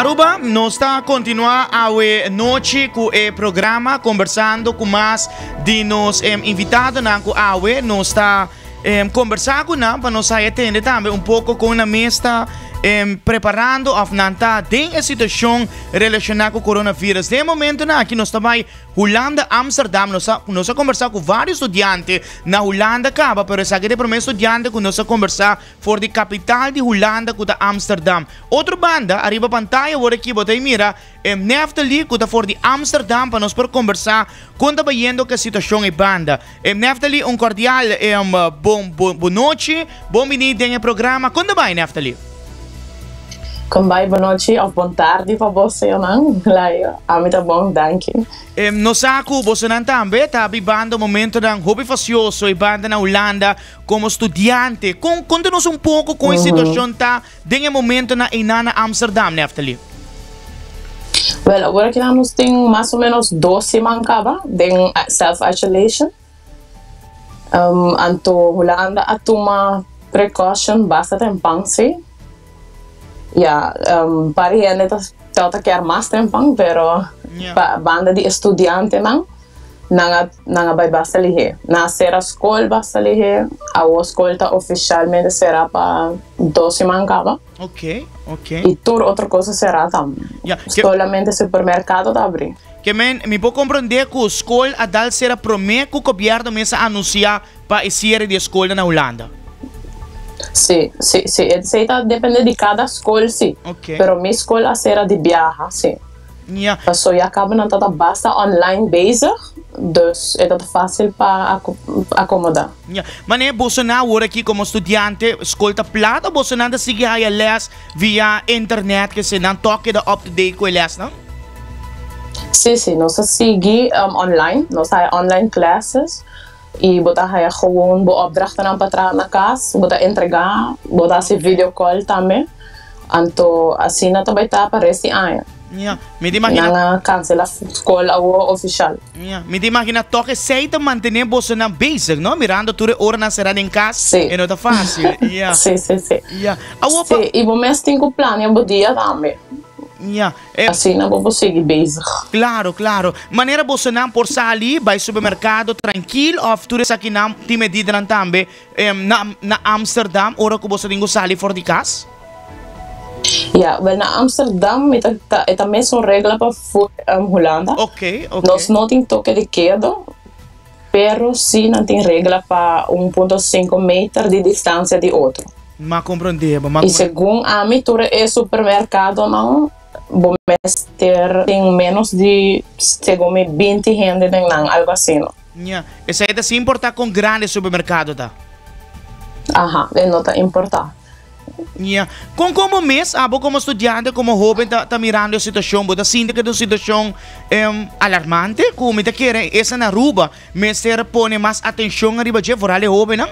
Aruba, nos ta continua awe nochi cu e programa conversando cu mas di nos invitadonan cu awe nos ta conversa cu nan pa nos haya tende tambe un poco con nan mes ta preparando of nan ta den e situacion relaciona cu coronavirus. Den e momentonan aki nos ta bay Hulanda, Amsterdam, nos a nos a conversa cu varios studiante na Hulanda caba pero esaki ta e prome studiante cu nos a conversa For di kapital di Hulanda ku ta Amsterdam. Otro banda, ariba pantaya awor aki bo ta mira e Neftali ku ta for di Amsterdam pa nos por kombersá kon ta bayendo ku e situashon ei banda. E Neftali un kordial bon bon nochi, bon bini den e programa. Kon ta bai Neftali? Kon bai bon nochi òf bon tardi pa bo señornan. Layo, ami ta bon, danki. Nos sa ku bosonan tambe ta bibando momentonan hopi fasioso ei banda na Hulanda. Como studiante, con conta nos un poco con e situacion ta den e momentonan einan na Amsterdam, Neftali? Wel, awor aki nos tin mas o menos dos siman caba den self-isolation. Anto Hulanda a tuma precaution basta tempan si. Ya, un par di hende ta ta kier mas tempan, pero pa banda di e studiantenan Nan a nan a bai basta lihé. Nan a sera skol basta lihé. Awor skol ta ofishalmente será pa dos siman kaba. Ok, ok. I tur otro kos a será tambe. Ya, ke. Solamente supermerkado ta abrí. Ke men, mi por komprondé ku skol a dal sera promé ku gobièrnu mes a anunsiá pa e siere di e skolnan na Hulanda? Sí, sí, sí. Esei ta dependé di kada skol, sí. Ok. Pero mi skol a sera di biaha, sí. Ja. Paso ya caba nan ta basta online bezig, dus e ta facil pa acomoda. Ja. Mane bosonan awor aki como studiante school ta plat of bosonan ta sigui haya les via internet kese nan toch keda up to date cu e lesnan? Si, si, nos ta sigui online, nos ta haya online classes y bo ta haya gewoon bo opdrachtennan pa traha na cas, bo ta entrega, bo ta haci video call tambe, anto asina ta bay ta pa rest di aña. Ya, mi ta imagina. Nan a cancela scol awor oficial. Ya, mi ta imagina toch esey ta mantene bosonan bezig, no? Mirando tur e oranan sera den cas, Sí. e no ta facil. Ya. Sí, sí, sí. Ya. Awor pa. Sí, y bo mes tin cu plania bo dia tambe. Ya. E. Asina bo por sigui bezig. Claro, claro. Manera bosonan por sali bay supermercado trankil of tur esakinan tin medidanan tambe na na Amsterdam ora cu boso tin cu sali for di cas? Ya, wel na Amsterdam mi ta ta e ta mesun regla pa for Hulanda. Ok, ok. Nos no tin toke di kedo, pero si nan tin regla pa un punto sinku meter di distancia di otro. M'a comprende bo, m'a I segun ami tur e supermercadonan bo mester tin menos di segun mi binti hende den nan, algo asina. Ya, esei ta sin importa con grandi e supermercado ta? Aha, e no ta importa. Ya. Kon kon bo mes, abo komo studiante, komo hoben ta ta mirando e situashon, bo ta sinti ku ta un situashon alarmante ku mi ta kere esa na Aruba mester pone mas atenshon ariba dje, foral e hobennan?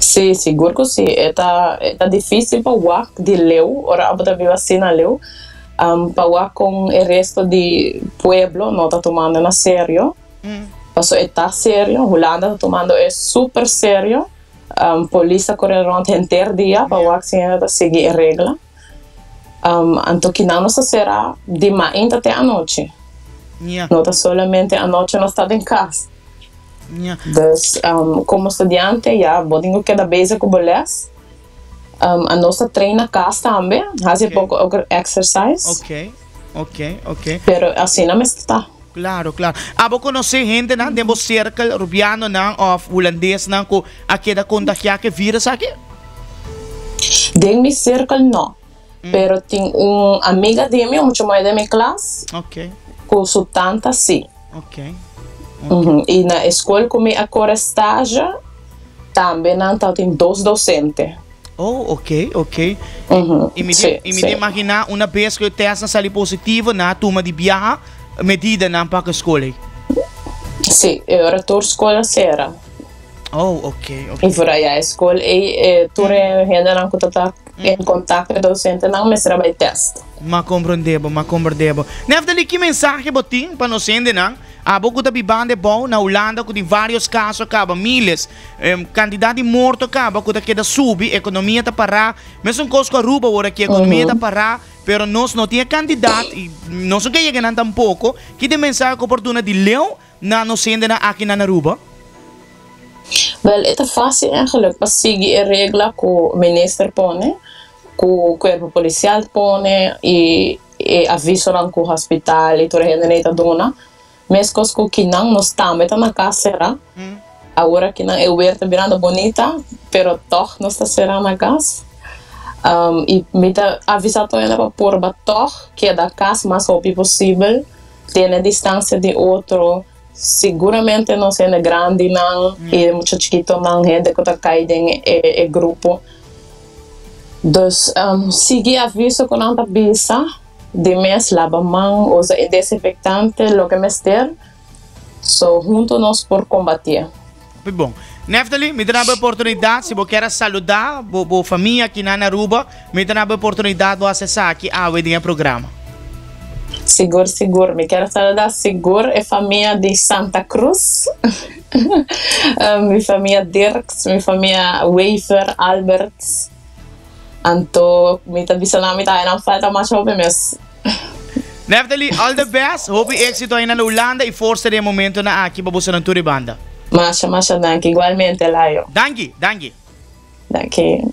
Sí, sigur ku sí. E ta e ta difísil pa wak di leu, ora abo ta biba asina leu, pa wak kon e resto di pueblo no ta tumando na serio. Pasobra e ta serio, Hulanda ta tumando e super serio. Polis ta kore rond henter dia pa wak si hende ta sigui e regla. Anto kinan nos ta sera di mainta te anochi. No ta solamente anochi nos ta den kas. Dus komo studiante ya bo tin ku keda bezig ku bo les. Nos ta train na kas tambe, hasi poko exercise. Pero asina mester ta. Claro, claro. Abo conoce hendenan den bo cirkel, Rubianonan of Hulandesnan cu a keda contagia cu e virus aki? Den mi cirkel no. Pero tin un amiga di mi, un mucha muhe den mi klas, cu su tanta si. Y na e school cu mi a core stage, tambe nan tabatin dos docente. Oh, ok, ok. I mi ta, i mi ta imaginá una bes ku e tèstnan sali positivo, nan a tuma di biaha medidanan pa ku e skol ei. Sí, e ora tur skol a sera. Oh, ok, ok. I for aya e skol ei, e tur e hendenan ku ta ta en kontakto e dosentenan mester a bai tèst. M'a komprondé bo, m'a komprondé bo. Neftaly, ki mensahe bo tin pa nos hendenan? Abo ku ta bibando e bou na Hulanda ku tin vários kaso kaba, miles, kantidat di morto kaba ku ta keda subi, ekonomia ta pará, mesun kos ku Aruba awor aki, ekonomia ta pará, pero nos no tin e kantidat i nos no ke yega nan tampoko. Ki ta e mensahe ku por duna di leu na nos hendenan aki na Aruba? Wel, e ta fácil eigenlijk pa sigui e regla ku minister pone, ku kuerpo polisial pone i e avisonan ku hospital i tur e hendenan ta duna. Meskos ku kinan nos tambe ta na kas será. Awor akinan e wer ta birando bonita, pero tòg nos ta será na kas. I mi ta avisá tur hende pa purba tòg keda kas mas hopi posibel, tene distansia di otro. Siguramente nos hende grandinan i e mucha chikitonan, hende ku ta kai den e grupo. Dus sigui aviso ku nan ta bisa. Di mes laba man, usa e desinfectante, loke mester, so hunto nos por combatié. Hopi bon. Neftali, mi ta na bo oportunidad, si bo kier a saluda bo bo famia aki na Aruba, mi ta na bo oportunidad bo haci esaki awe den e programa. Sigur, sigur. Mi kier a saluda sigur e famia di Santa Cruz, mi famia Dirks, mi famia Wever, Alberts. Anto mi ta bisa nan mi ta haña nan falta masha hopi mes. Neftali, all the best, hopi éxito ainda na Hulanda y forsa den e momentonan aki pa boso nan tur e banda. Masha masha danki, igualmente Layo. Danki, danki. Danki.